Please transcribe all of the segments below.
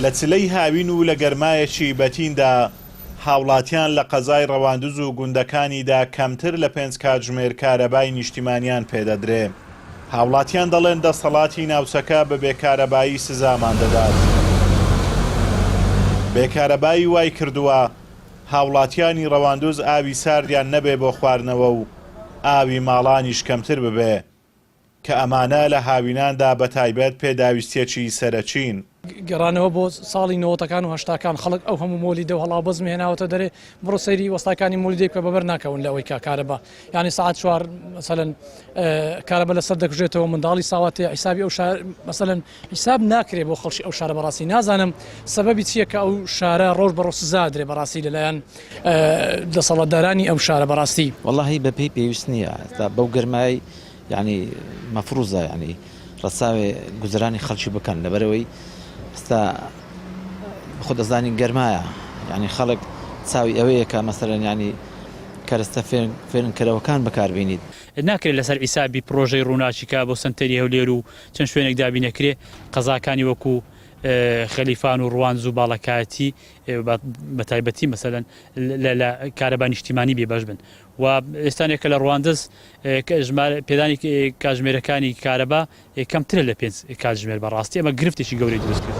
لە چلەی هاوین و لە گەرمایەکی بەتیندا هاوڵاتیان لە قەزای ڕەواندز و گوندەکانیدا کەمتر لە پێنج کاتژمێر کارەبای نیشتیمانیان پێدەدرێ. هاوڵاتیان دەڵێن دەسەڵاتی ناوچەکە بە بێکارەبایی سزامان دەدات. بێکارەبایی وایکردووە هاوڵاتیانی ڕەواندز ئاوی ساردیان نەبێ بۆ خواردنەوە و ئاوی ماڵانیش کەمتر ببێ. کە ئەمانە لە هاویناندا بەتایبەت پێداویستیەکی سەرەکین. گەڕانەوە بۆ ساڵی نەوەتەکان و هەشتاکان خەڵک ئەو هەموو مۆلیدە و هەڵاوبەزمی هێناوەتە دەرێ، بڕۆ سەیری وەستاکانی مۆلیدەی بکە بەبەر ناکەون لە ئەوەی کە کارەبا یانی سەعات چوار مەسەلەن کارەبا لەسەر دەکوژێتەوە منداڵی ساوا تێ حیسابی ئەو شار مەسەلەن حیساب ناکرێ بۆ خەڵکی ئەو شارە بەڕاستی نازانم سەبەبی چییە کە ئەو شارە ڕۆژ بە ڕۆژ سزا درێ بەڕاستی لەلایەن دەسەڵاتدارانی ئەو شارە بەڕاستی. وەڵاهی بەپێی پێویست نییە ئێستا بەو گەرمایەی یانی مەفروزە یانی ڕەچاوێ گوزەرانی خەڵکی بکەن لەبەرئەوەی ئێستا خۆ دەزانی گەرمایە یانی خەڵک چاوی ئەوەیە کە مەسەلەن یانی کەرەستە فێنککەرەوەکان بەکاربینیت. ناکرێت لەسەر عیسابی پڕۆژەی ڕووناکی کە بۆ سەنتەری هەولێر و چەند شوێنێک دابین ئەکرێ قەزاکانی وەکو خەلیفان و ڕواندز و باڵەکایەتی بە تایبەتی مەسەلەن لە کارەبا نیشتیمانی بێبەش بن و ئێستانێکە لە ڕواندز پێدانی کاتژمێرەکانی کارەبا کەمترە لە پێنج کاتژمێر بەڕاستی ئەمە گرفتێکی گەورەی دروست کرد.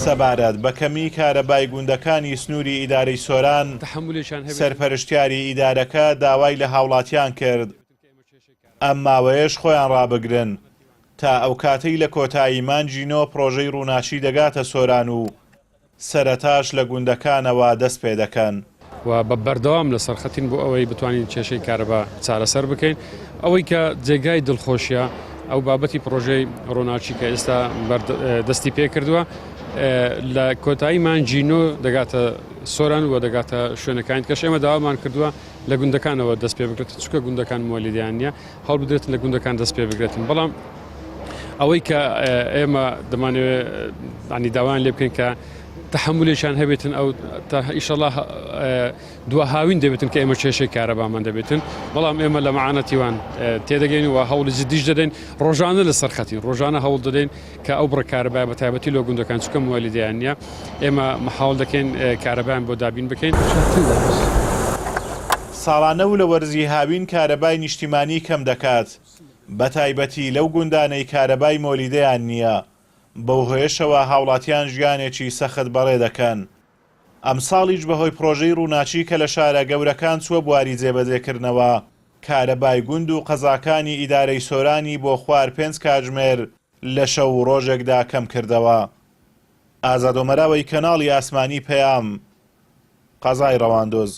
سەبارەت بە کەمی کارەبای گوندەکانی سنووری ئیدارەی سۆران، سەرپەرشتیاری ئیدارەکە داوای لە هاوڵاتیان کرد ئەم ماوەیەش خۆیان ڕابگرن تا ئەوکاتەی لە کۆتایی مانگی نۆ پڕۆژەی ڕووناکی دەگاتە سۆران و سەرەتاش لە گوندەکانەوە دەست پێدەکەن. و بە بەردەوام لەسەر خەتین بۆ ئەوەی بتوانین کێشەی کارەبا چارەسەر بکەین. ئەوەی کە جێگای دڵخۆشیە ئەو بابەتی پڕۆژەی ڕۆناکی کە ئێستا دەستی پێکردووە لە کۆتایی مانگی نۆ دەگاتە سۆران و دەگاتە شوێنەکانی کەش ئێمە داوامان کردووە لە گوندەکانەوە دەست پێ بکرێت چونکە گوندەکان مۆلیدیان نییە هەڵبدرێت لە گوندەکان دەست پێ بگرێتن بەڵام ئەوەی کە ئێمە دەمانەوێت ینی داوایان لێ بکەین کە تحملێکیان هەبێتن ئەو ئیشەڵا دوا هاوین دەبێتن کە ئێمە کێشەی کارەبامان دەبێتن بەڵام ئێمە لە معانەتیوان تێدەگەین و هەوڵی جدیش دەدەین ڕۆژانە لەسەر خەتین ڕۆژانە هەوڵ دەدەین کە ئەو بڕە کارەبای بە تایبەتی لۆ گوندەکان چونکە موەلیدەیان نییە ئێمە حەوڵ دەکەین کارەبایان بۆ دابین بکەین. ساڵانە و لە وەرزی هاوین کارەبای نیشتیمانی کەم دەکات، بەتایبەتی لەو گوندانەی کارەبای مۆلیدەیان نییە، بەو هۆیەشەوە هاوڵاتیان ژیانێکی سەخت بەڕێ دەکەن. ئەمساڵیش بەهۆی پڕۆژەی ڕووناکی کە لە شارە گەورەکان چووە بواری جێبەجێکردنەوە، کارەبای گوند و قەزاکانی ئیدارەی سۆرانی بۆ خوار پێنج کاتژمێر لە شەو و ڕۆژێکدا کەمکردەوە. ئازاد ئۆمەراوەی کەناڵی ئاسمانی پەیام، قەزای ڕەواندوز.